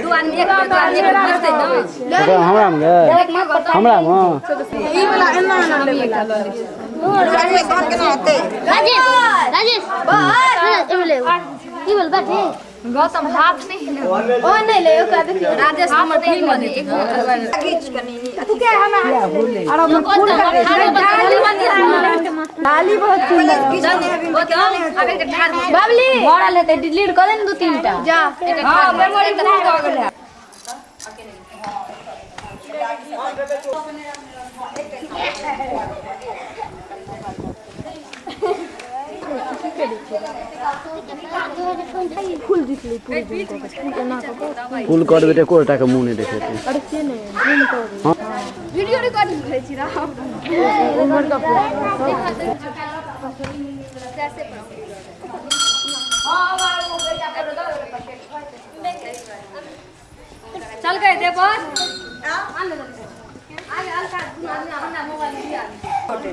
दू आदमी एक दू आदमी एक बचतै ने। ओकरा हमरा मे गए, हमरा मे। ई वाला एना एना लेबै। राजेश, राजेश, की बोल बैठे। गौतम हाथ नहीं हिले। ओ नहि ले, ओकरा देखियौ। राजेश हमर फिल्म बने। तू के हमरा अरे फूल डाली बहुत सुंदर। गौतम आब एकटा ठाढ़ भऽ। बबली भरल हेतै, डिलीट कऽ दे ने दू तीन टा। जा। हां, मेमोरी फुल भऽ गेल है। फूल करबै तऽ एको गोटाके मुँह नहि देखेतै। वीडियो रिकॉर्डिंग करै छी राम। चल गए दे बस।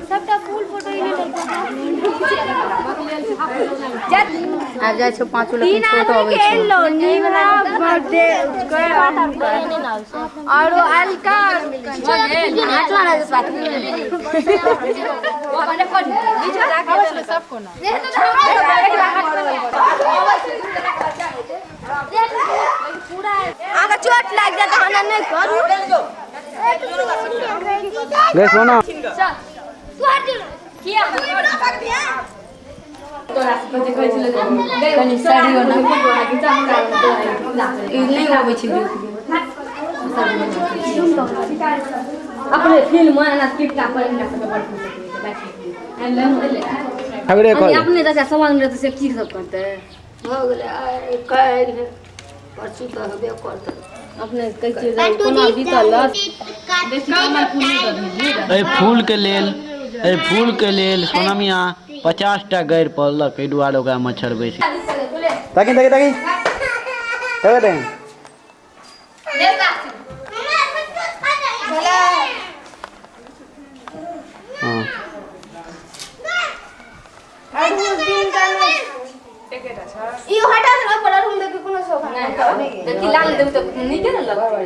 सबटा फूल फोटो आबि जाइ छौ पाँचो लेकिन छोट अबै छौ। और अलका। हटला राजेश बात। अहाँके चोट लागि जायत, अहाँ नहि करू। गै सोना। कनि साड़ी ओना ई नहि अबै छै। अपने फिल्म एना टिपटा पर हिनका सबके बड़ खुश होइत छै। झगड़े कर। अपने चाचा सवाल रहतै से की सब करतै? भऽ गेलै, आइ काल्हि परसू तऽ हेबे करतै। अपने कहै छियै जे कोना बीतल बेसी कमल फूल नहि दऽ दही। एहि फूलके लेल सोनमिया 50 टा गारि पड़लक, एहि दुआरे ओकरा मच्छर बैस। ताकि ताकि ताकि ताकि ताकि। हँ। ई हटा दे पर अरहुल देके कोनो शोभा नहि। देखी, लाल देबै तऽ नीके ने लगतै।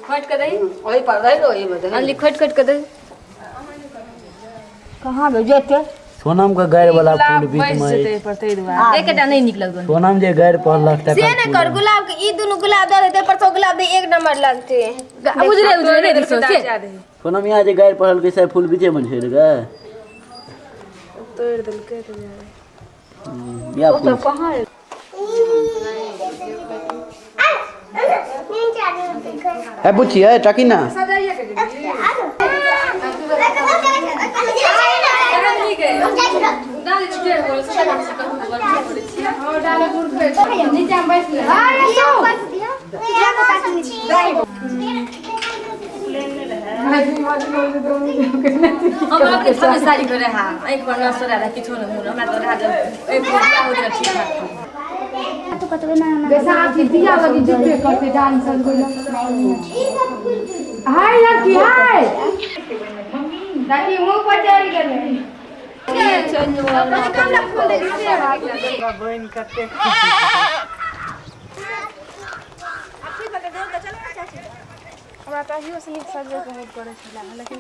खोटि कऽ दही। ओहि पर दही ने, ओहिमे दही। अंजलि, खोटि खोटि कऽ दही। कहाँ जेतै? सोनम के गारि वाला फूल बीच में अछि। एकेटा नहि नीक लगतौ। सोनम जे गारि पढ़लक से तकर नहि कर। गुलाब के ई दुनू गुलाब दऽ देतै पर सब गुलाब दे, एक नंबर लगतै। उजरे उजरे नहि दिसो से। सोनम यहाँ जे गारि पढ़लकै से फूल बीचे में झड़ि गए। तोड़ि देलकै तऽ या फूल है बुच्ची है, टकी ना। नीचा में बैस ले। हम अपने थमे साड़ी करे हा, आँखि पर न सोरा रहा, किछो न मुँह हमरा तो रहा जब एक बियाह हो गेल ठीक ठाक। बैसाखी दिया लगी जुटबे करतै, डाली सजबै लए। हाय लड़की, हाय। दादी मुंह पर चढ़ि गेलै। बहिन कते। हमरा तऽ अहियो से नीक सजबैके मोन करै छलै, लेकिन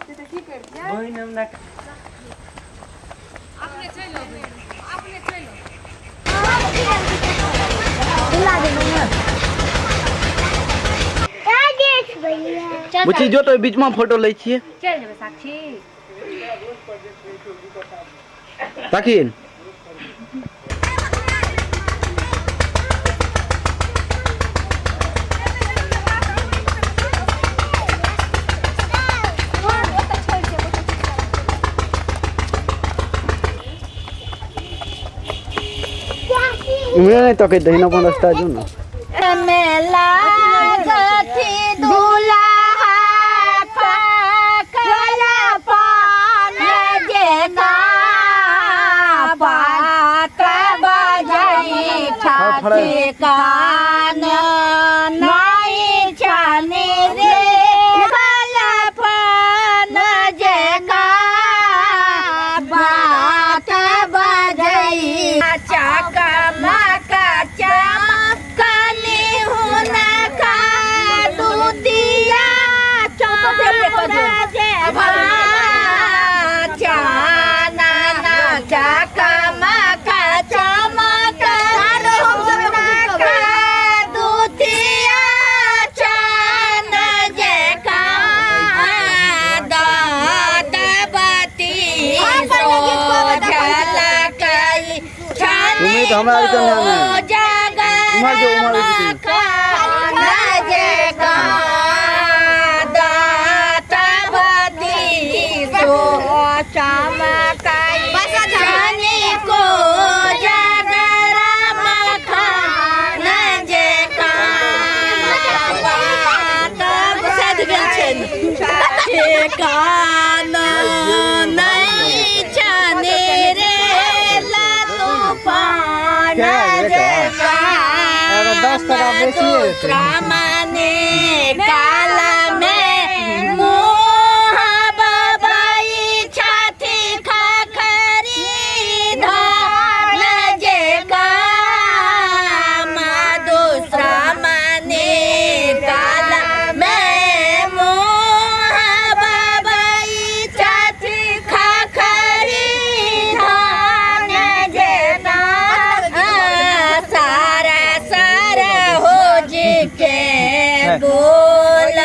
से तऽ की करितियै? बहिन हमरा। अपने चलि अबै, अपने चलि अबै। बुच्ची जो तो बीच में फोटो लै छियै। चलि जेबै साक्षी। ताकिन। इम्हरे नहि तकैत दही, अपन रास्ता जो ने। मेला गथी दूल्हा पाकल पान जेना पात बजई छथि कान नहीं छानी रे पान। तो हमारा इतना नहीं है काला में मोह बबई छाती खखरी धान जे काम दूसरा मने काला में मोह बबई छाती खखरी धान जे सारा सारा हो जी के बोल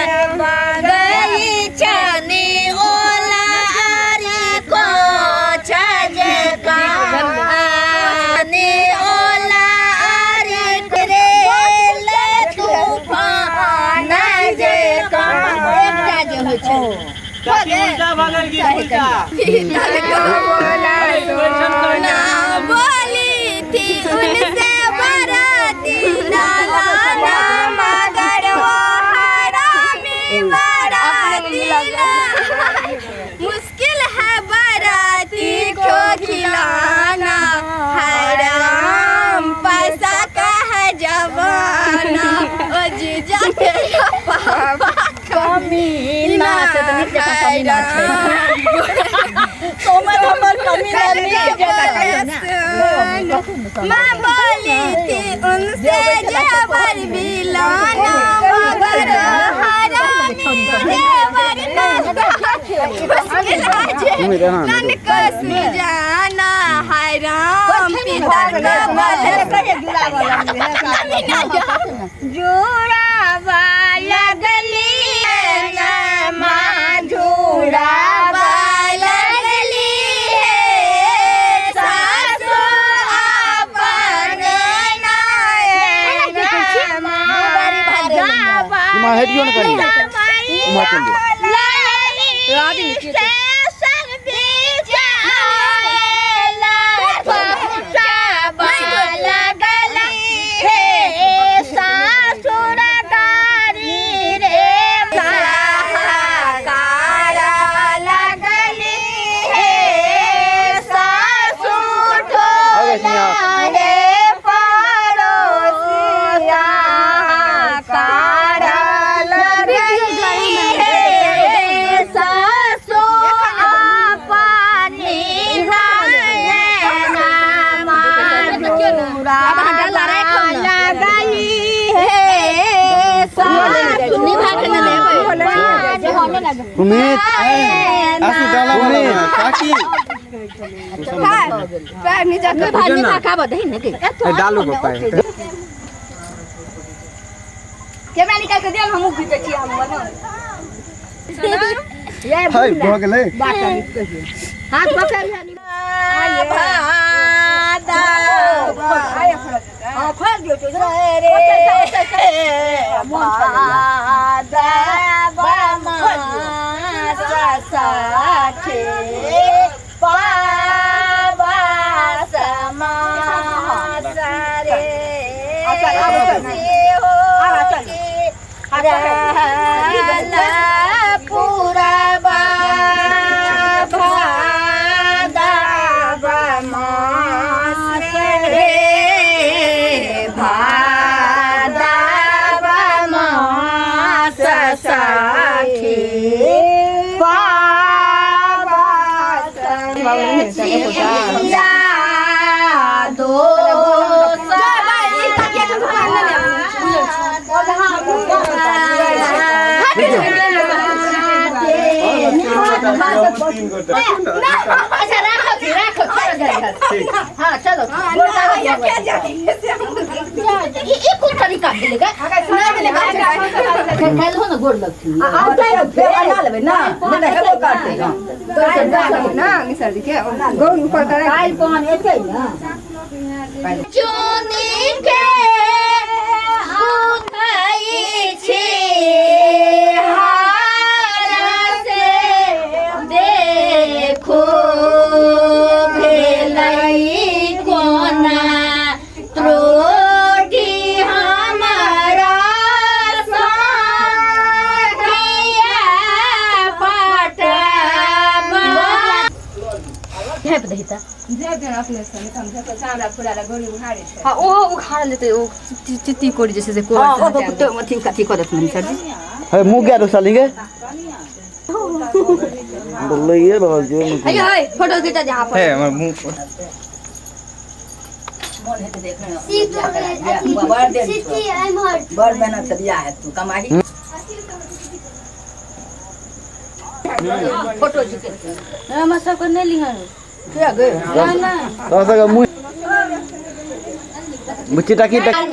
गई चनी ओला आरी को छजे कानी ओला आरी रे ले तूफान जे का एकटा जे होइ छै उल्टा भागल की उल्टा ना बोली थी उनसे बराती ना मगर वो हरामी बराती मुश्किल है बराती को खिलाना हराम पैसा का है जमाना ओ जीजा तेरा पापा कमीना मैं बोली थी उनसे जेवर भी लाना मगर हरामी जेवर नन को सुजाना हराम पिता जुड़ावा लगली माँ जुड़ावा लगली है सासु अपन सुमित डालू कैमरा निकाल के दिया हमहू खींचै छी हम हाय भ गेलै हाथ पकड़ खोल दियो दो तीन गोटा अच्छा राखो राखो ठीक हां चलो ई कोन तरीका भेलै गे ना भेलै खाइल हो ना गोड़ लगथिन आ फेर बना लेबै ना नहि हेबो करतै ना मिसर जी के गौर ऊपर करे काल्हि पान एतै ना चुनी के गुथै छी हार से देखो भेलै कोना त्रुटि हमारा साथिया पटबा झाँपि दही तऽ हां ओहो उखाड़ल जेतै ओ चित्ती कोरी जे छै से कोर हां ओ अथी कथी कऽ देथिन सर जी हे मुँह क्या रुसा लेंगे बोलैए रहल छै हे हे फोटो खींचा जहाँ पर हे हमर मुंह मोन हेतै देखने बड़ बड़ बड़ मेहनत से बियाह हेतु कमाही फोटो झिके हमरा सबके नहि लिहन किया गे तोरा सबके मुँह बुच्ची टाकी टाकी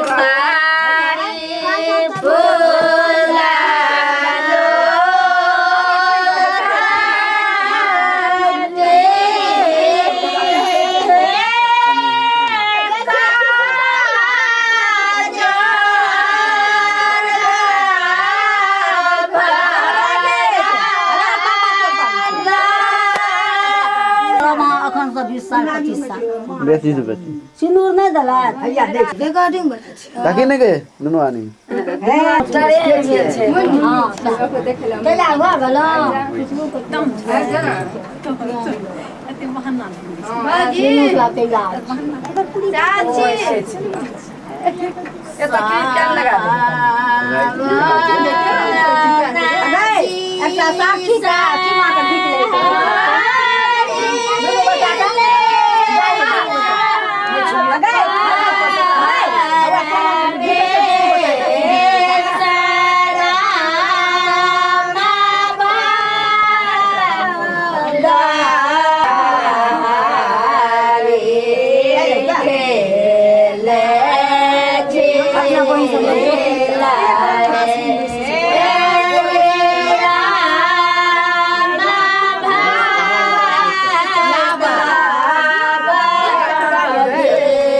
Bye. 20 साल 25 साल बेसी से बेसी सिंदूर नहीं देलक हैया देख रिकॉर्डिंग बना छै ताकि नहि गे दुनू आदमी हां तैयार भऽ गेलौ सिंदूर तैयार एतऽ की तेल लगा दे एकटा साक्षी का चुमा के घीच लै छै।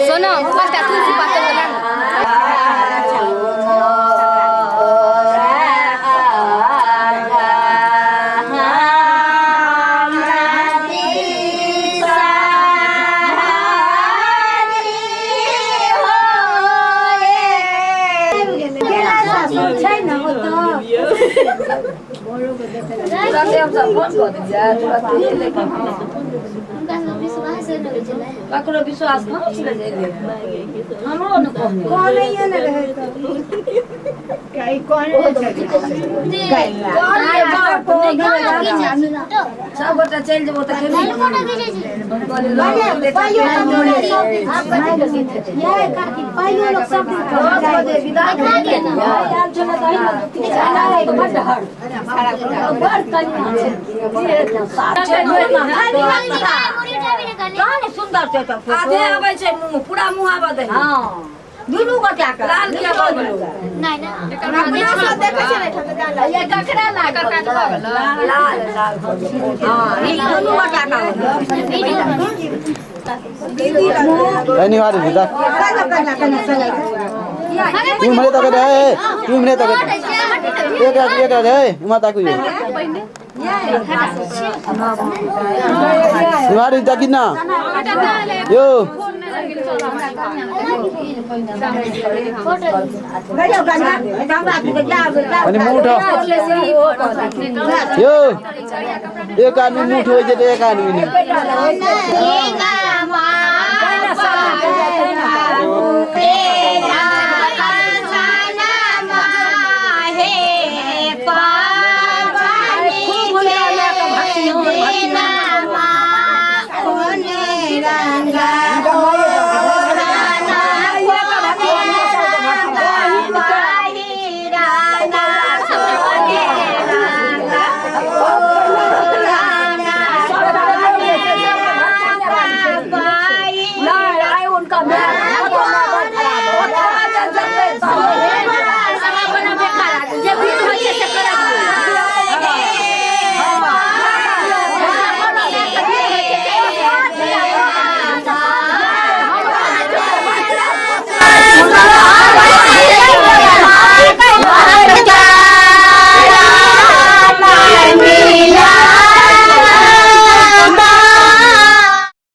सोना पाँचटा तुलसी पात बना छै ने ओतऽ तुरन्ते हमसब फोन कऽ देलियै तुरन्ते एलै। हुनका सब विश्वास नहि होइ छलै। ककरो विश्वास कहाँ छलै जे एलै। हमरो ने कहने कहनैये ने रहै तऽ कहलियै बाप, नहि कहलियै। सब गोटा चलि जेबो तऽ खेबही। फोटो खींचै छी। ये काकी पाइयो लोग सब दिन 10 बजे विदा देखा दिया ना। आयल छलै तऽ अहिना तऽ बड्ड हर बड़ कनिया छै। मुड़ी उठाबी ने कनी। कहाँ सुन्दर छै तऽ फोटो। आधे आबै छै मुँह, पूरा मुँह आबऽ दही। हँ दुनू गोटा के लाल किया भऽ गेलौ? नहि ना। अपना सब देखै छलै ठकदान लागल। ये ककरा लागल लाल लाल। हँ ई दुनू गोटा के धन्यवाद दीदा तू इम्हरे ताके दे तू इम्हरे ताके एक रात एक रात ए इम्हर ताकू यो निवारी ताकी ना यो अनि मुँह उठाओ यो एक आदमी मुँह उठबै छै तऽ एक आदमी नहि। Hey,